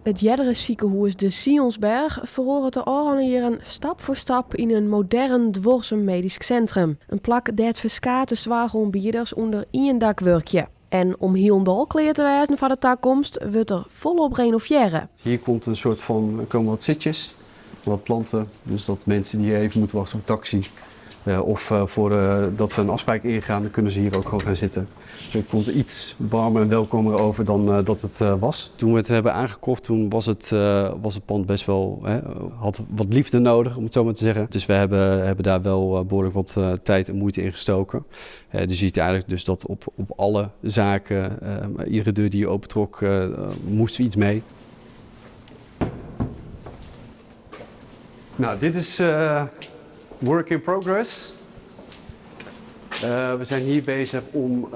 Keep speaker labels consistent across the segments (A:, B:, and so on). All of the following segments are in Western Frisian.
A: It eardere sikehûs De Sionsberg feroaret de ôfrûne jierren stap foar stap yn in modern duorsum medysk sintrum. In plak dêr't ferskate soarchoanbieders ûnder ien dak wurkje. En om hielendal klear te wêzen foar de takomst wurdt der folop renovearre.
B: Hier komt een soort van, er komen wat zitjes, wat planten. Dus dat mensen die even moeten wachten op taxi of voor dat ze een afspraak ingaan, dan kunnen ze hier ook gewoon gaan zitten. Dus het komt iets warmer en welkomer over dan dat het was. Toen we het hebben aangekocht, toen was het pand best wel, hè, had wat liefde nodig, om het zo maar te zeggen. Dus we hebben daar wel behoorlijk wat tijd en moeite in gestoken. Dus je ziet eigenlijk dus dat op alle zaken, iedere deur die je opentrok, moest iets mee. Nou, dit is work in progress. We zijn hier bezig om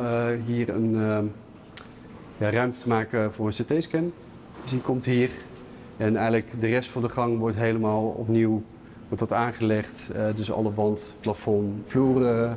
B: hier een, ja, ruimte te maken voor een CT-scan. Dus die komt hier. En eigenlijk de rest van de gang wordt helemaal opnieuw wordt dat aangelegd. Dus alle wand, plafond, vloer,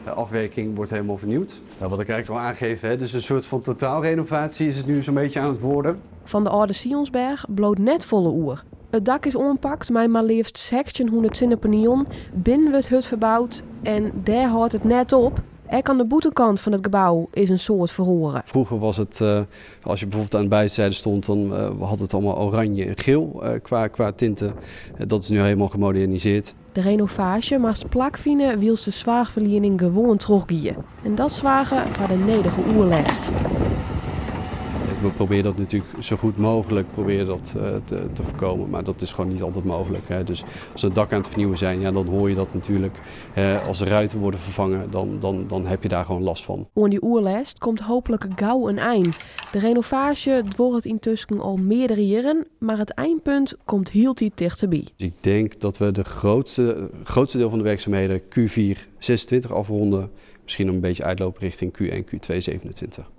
B: afwerking wordt helemaal vernieuwd. Nou, wat ik eigenlijk al aangeef, hè, dus een soort van totaalrenovatie is het nu zo'n beetje aan het worden.
A: Fan de âlde Sionsberg bliuwt net folle oer. It dak is oanpakt mei mar leafst 1600 sinnepanielen. Binnen wurdt hurd ferboud en dêr hâldt it net op. Ek oan de bûtenkant fan it gebou is in soad feroare.
B: Vroeger was het, als je bijvoorbeeld aan de buitenzijde stond, dan had het allemaal oranje en geel qua tinten. Dat is nu helemaal gemoderniseerd.
A: De renovaasje moast plakfine wylst de soarchferliening gewoan trochgie. En dat soarge foar de nedige oerlêst.
B: We proberen dat natuurlijk zo goed mogelijk proberen dat te voorkomen, maar dat is gewoon niet altijd mogelijk. Hè. Dus als we het dak aan het vernieuwen zijn, ja, dan hoor je dat natuurlijk. Als de ruiten worden vervangen, dan heb je daar gewoon last van.
A: Oan dy oerlêst komt hooplik gau in ein. De renovaasje duorret yntusken al meardere jierren, mar it einpunt komt hieltyd tichterby.
B: Dus ik denk dat we de grootste deel van de werkzaamheden Q4 26 afronden. Misschien een beetje uitlopen richting Q1, Q2 27.